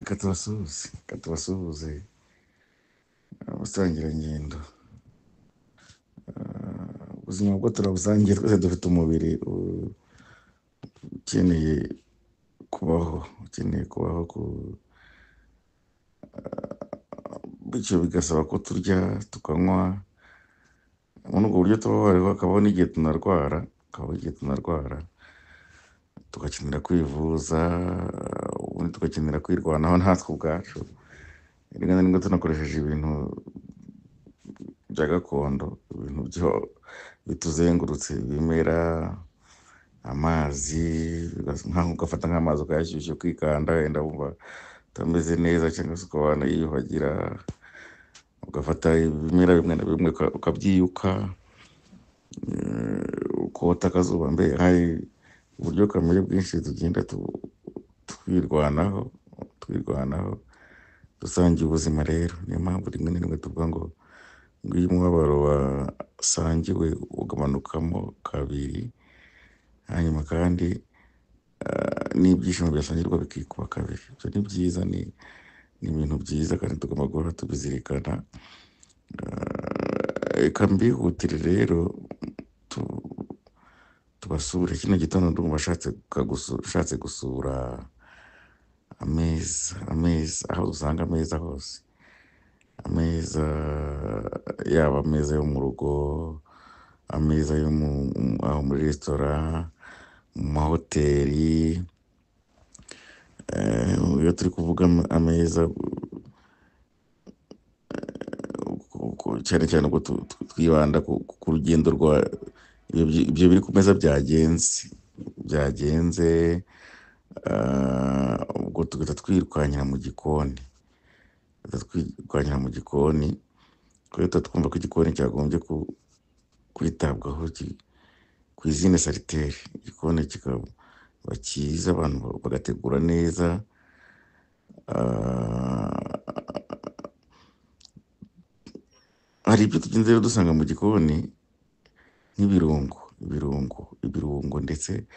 Reka tubasuhuze, reka tubasuhuze abasangirangendo. Ubuzima bwo turabusangiye twese, dufite umubiri ukeneye kubaho, ukeneye kubaho, bityo bigasaba ko turya, tukanywa. Muri ubwo buryo tubaho, hariho hakabaho n'igihe tunarwara, hakabaho igihe tunarwara tugakenera kwivuza, ubundi tugakenera kwirwanaho natwe ubwacu, rimwe na rimwe tunakoresheje ibintu bya gakondo, ibintu byo bituzengurutse, ibimera, amazi, nkaho ugafata nk'amazi ukayashyushya ukikanda, wenda wumva utameze neza, cyangwa se ukaba wanayiyuhagira, ugafata ibimera bimwe na bimwe ukabyiyuka, ukota akazuba. Mbe hari uburyo kamere bwinshi tugenda twirwanaho, twirwanaho dusangiye ubuzima. Rero niyo mpamvu rimwe na rimwe tuvuga ngo iyo umubabaro wasangiwe ugabanukamo kabiri, hanyuma kandi n'ibyishimo byasangirwa bikikuba kabiri. Ibyo ni byiza, ni ibintu byiza kandi tugomba guhora tubizirikana. Reka mbihutire rero tubasure kino gitondo. Ndumva ashatse gusura ameza, ameza aho usanga ameza hose, ameza yaba ameza yo mu rugo, ameza yo aho muri resitora, mu mahoteli. Iyo turi kuvuga ameza, cyane cyane ubwo twibanda ku rugendo rwa ibyo biri ku meza byagenze, ubwo tugahita twirukankira mu gikoni, tugahita twirukankira mu gikoni, kuko tuba twumva ko igikoni cyagombye kwitabwaho cuisine sanitaire, igikoni kikaba cyiza, abantu bagategura neza. Hari ibyo tugenda rero dusanga mu gikoni nk'ibirungo, ibirungo ndetse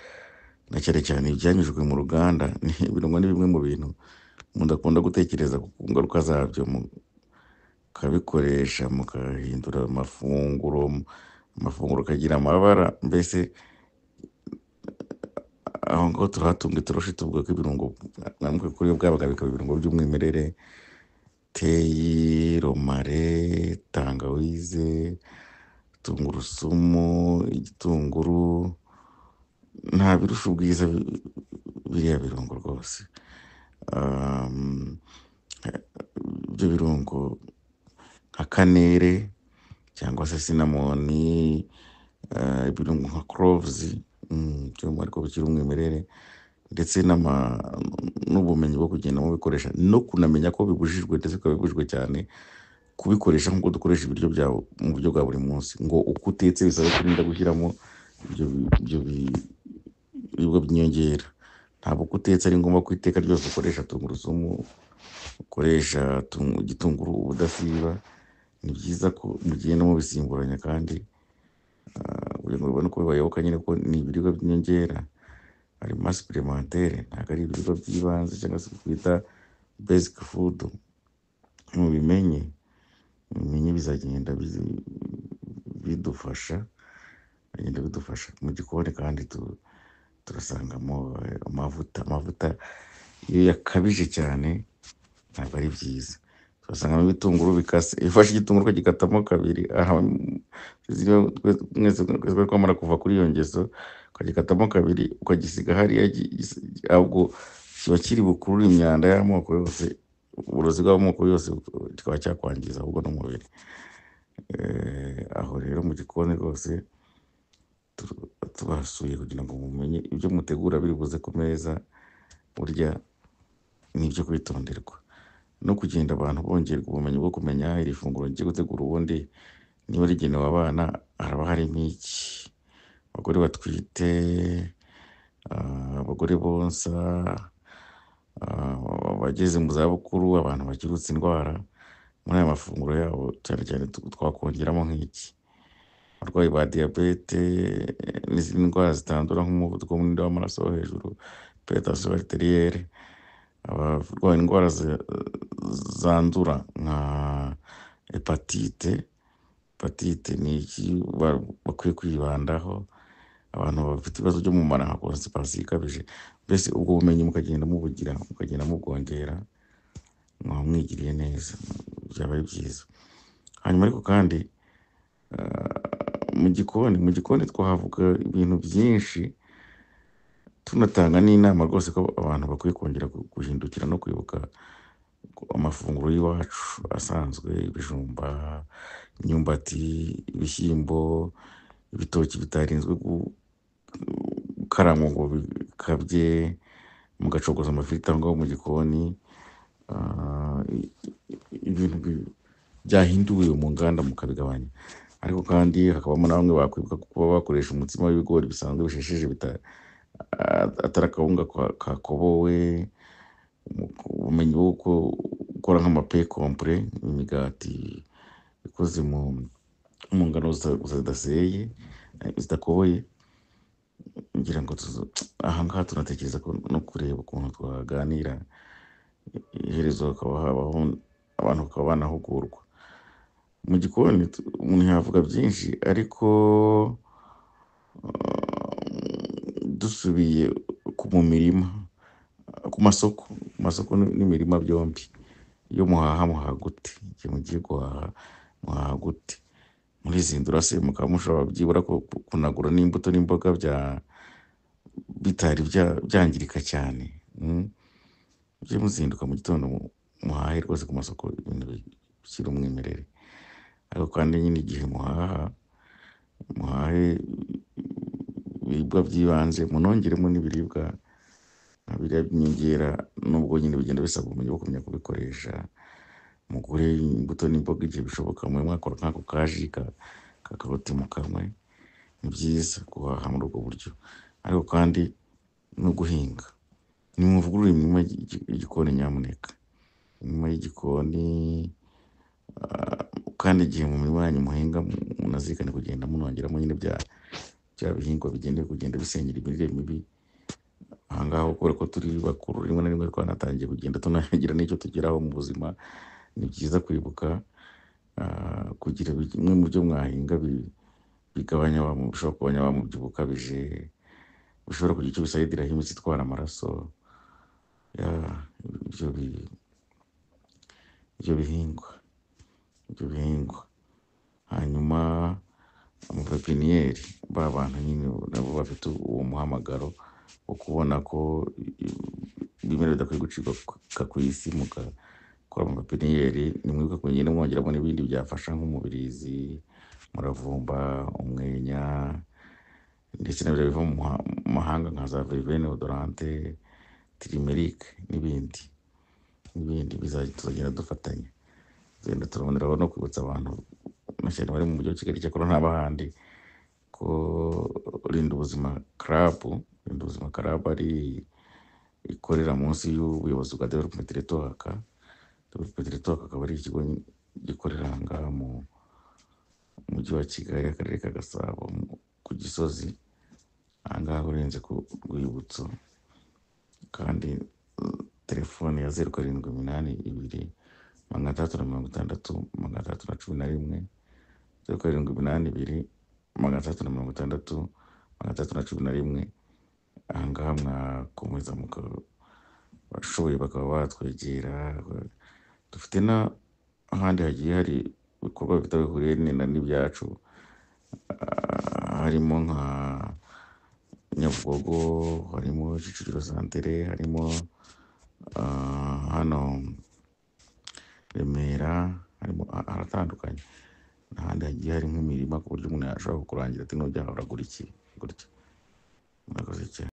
na cyane cyane ibyanyujijwe mu ruganda. Ibirungo ni bimwe mu bintu umuntu akunda gutekereza ku ngaruka zabyo, mukabikoresha mugahindura amafunguro, amafunguro akagira amabara. Mbese aho ngaho turahatunga itoroshi tuvuga ko ibirungo namwe kuri bwabaga bikaba ibirungo by'umwimerere: teyi, romare, tangawize, tungurusumu, igitunguru. Nta birusha ubwiza biriya birungo rwose. Ibyo birungo nka cannelle cyangwa se cinnamon, ibirungo nka cloves, byo ariko bikiri umwimerere, ndetse n'ubumenyi bwo kugenda mubikoresha no kunamenya ko bibujijwe, ndetse bikaba bibujijwe cyane kubikoresha nk'uko dukoresha ibiryo bya mu buryo bwa buri munsi, ngo uko utetse bisaba kurinda gushyiramo ibyo biribwa by'inyongera. Ntabwo uko utetse ari ngombwa ko iteka ryose ukoresha tungurusumu, ukoresha igitunguru ubudasiba. Ni byiza ko mugenda mubisimburanya kandi kugira ngo bibone uko bibayoboka nyine, ko ni ibiribwa by'inyongera, harimo supplémentaire, ntabwo ari ibiribwa by'ibanze cyangwa se twita basic food. Mubimenye, mubimenye, bizagenda bidufasha, bigenda bidufasha mu gikoni. Kandi turasangamo amavuta. Amavuta iyo yakabije cyane ntabwo ari byiza. Turasangamo ibitunguru bikase. Iyo ufashe igitunguru ukagikatamo kabiri, aha mwese twari twamara kuva kuri iyo ngeso, ukagikatamo kabiri ukagisiga hariya, ahubwo kiba kiri bukurure imyanda y'amoko yose, uburozi bw'amoko yose, kikaba cyakwangiza ahubwo n'umubiri. Aho rero mu gikoni rwose tubasuye kugira ngo mumenye ibyo mutegura biri buze ku meza. Burya ni ibyo kwitonderwa no kugenda abantu bongerwa ubumenyi bwo kumenya iri funguro ngiye gutegura, ubundi niba rigenewe abana haraba harimo iki, abagore batwite, abagore bonsa, abageze mu zabukuru, abantu bakirutse indwara, muri aya mafunguro yabo cyane cyane twakongeramo nk'iki? Abarwayi ba diyabete n'izindi ndwara zitandura nk'umuvuduko munini w'amaraso wo hejuru, hypertension artérielle. Abarwaye indwara zandura nka hepatite, hepatite ni iki bakwiye kwibandaho. Abantu bafite ibibazo byo mu mara nka constipation ikabije, mbese ubwo bumenyi mukagenda mubugira, mukagenda mubwongera, mwaba mwigiriye neza, byaba ari byiza. Hanyuma ariko kandi mu gikoni twahavuga ibintu byinshi, tunatanga n'inama rwose ko abantu bakwiye kongera guhindukira no kwibuka amafunguro y'iwacu asanzwe: ibijumba, imyumbati, ibishyimbo, ibitoki bitarinzwe gukarangwa ngo bikabye, mugacogoza amafiriti aho ngaho mu gikoni, ibintu byahinduwe mu nganda mukabigabanya. Ariko kandi hakabamo na bamwe bakwibuka kuba bakoresha umutsima w'ibigori bisanzwe bishesheje, atari akawunga kakobowe, ubumenyi bwo gukora nk'amapain complet, imigati ikoze mu ngano zidaseye, zidakoboye. Ngira ngo aha ngaha tunatekereza ko no kureba ukuntu twaganira, iherezo hakaba habaho abantu bakaba banahugurwa. Mu gikoni umuntu yavuga byinshi, ariko dusubiye mu mirima, ku masoko, ku masoko n'imirima byombi, iyo muhaha muhaha gute? Igihe mugiye guhaha muhaha gute? Murizindura se mukaba mushobora byibura kunagura n'imbuto n'imboga bitari byangirika cyane? Mujye muzinduka mu gitondo muhahe rwose ku masoko ibintu bikiri umwimerere. Ariko kandi nyine igihe muhaha, muhahe ibiribwa by'ibanze, munongeremo n'ibiribwa nka biriya by'inyongera, nubwo nyine bigenda bisaba ubumenyi bwo kumenya kubikoresha. Mugure imbuto n'imboga igihe bishoboka, mube mwakora nk'ako kaji ka karoti mukanywe. Ni byiza guhaha muri ubwo buryo. Ariko kandi no guhinga, nimuvugurure imirima y'igikoni nyamuneka, imirima y'igikoni. Kandi igihe mu mirima yanyu muhinga, munazirikane kugenda munongeramo nyine bya bihingwa bigenda kugenda bisengera imirire mibi. Aha ngaha kubera ko turi bakuru, rimwe na rimwe twanatangiye kugenda tunagira n'icyo tugeraho mu buzima, ni byiza kwibuka kugira bimwe mu byo mwahinga bigabanya wa bishobora kugabanya wa mubyibuho ukabije, bishobora kugira icyo bisayidiraho imitsi itwara amaraso, ibyo bihingwa, ibyo bihingwa. Hanyuma amapepiniyeri, ba bantu nyine nabo bafite uwo muhamagaro wo kubona ko ibimera bidakwiye gucibwa ku isi, mugakora amapepiniyeri, nimwibuke kugenda mwongeramo n'ibindi byafasha nk'umubirizi, umuravumba, umwenya, ndetse na biriya biva mu mahanga nka za verveine odorante, turmeric n'ibindi n'ibindi. Tuzagenda dufatanya, tugenda turaboneraho no kwibutsa abantu cyane bari mu mujyi wa Kigali, cyakora n'abahandi, ko Rinda Ubuzima Club, Rinda Ubuzima Club ari ikorera munsi y'ubuyobozi bwa Development Network. Development Network akaba ari ikigo gikorera aha ngaha mu mujyi wa Kigali, akarere ka Gasabo, ku Gisozi, aha ngaha urenze ku rwibutso. Kandi telefone ya 0782 660 611, 0782 660 611. Aha ngaha mwakomeza abashoboye bakaba batwegera. Dufite n'ahandi hagiye hari ibikorwa bifite aho bihuriye n'ibyacu, harimo nka Nyabugogo, harimo Kicukiro santere, harimo hano Remera, harimo haratandukanye n'ahandi hagiye hari nk'imirima, ku buryo umuntu yashobora kukurangira ati nujya uragura iki gutya. Murakoze cyane.